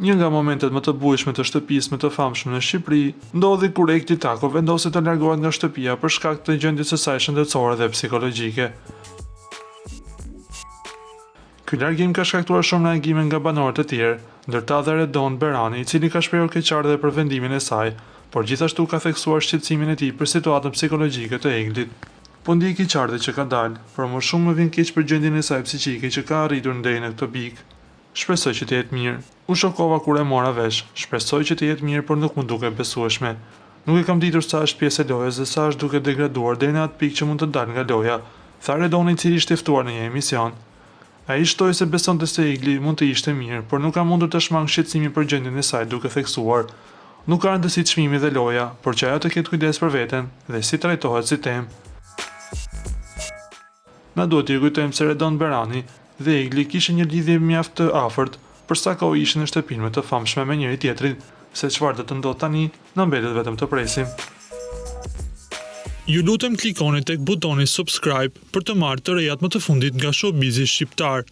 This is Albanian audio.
Një nga momentet më të bujshme të shtëpisë më të famshme në Shqipëri ndodhi kur Egli Tako vendosi të largohet nga shtëpia për shkak të gjendjes së saj shëndetësore dhe psikologjike. Ky largim ka shkaktuar shumë reagime nga banorët e tjerë, ndër ta dhe Redon Berani, i cili ka shprehur keqardhje për vendimin e saj, por gjithashtu ka theksuar shqetësimin e tij për situatën psikologjike të Eglit. Po ndjej keqardhje që ka dalë, por më shumë më vjen keq për gjendjen e saj psiqike që ka arritur deri në këtë pikë. Shpresoj që të jetë mirë. U shokova kur e mora vesh. Shpresoj që të jetë mirë por nuk më duket e besueshme. Nuk e kam ditur sa është pjesë e lojës dhe sa është duke degraduar deri në atë pikë që mund të dalë nga loja, tha Redoni i cili ishte ftuar në një emision. Ai shtoi se besonte se Egli mund të ishte mirë, por nuk ka mundur të shmangë shqetësimin për gjendjen e saj duke theksuar, Nuk ka rëndësi çmimi dhe loja, por që ajo të ketë kujdes për veten dhe si trajtohet si temë. Na duhet t'ju kujtojmë se Redon Berani dhe Egli kishin një lidhje mjaft të afërt për sa kohë ishin në shtëpinë më të famshme me njëri-tjetrin. Se çfarë do të ndodhë tani, na mbetet vetëm të presim. Ju lutem klikoni tek butoni subscribe për të marrë të rejat më të fundit nga showbizi shqiptar.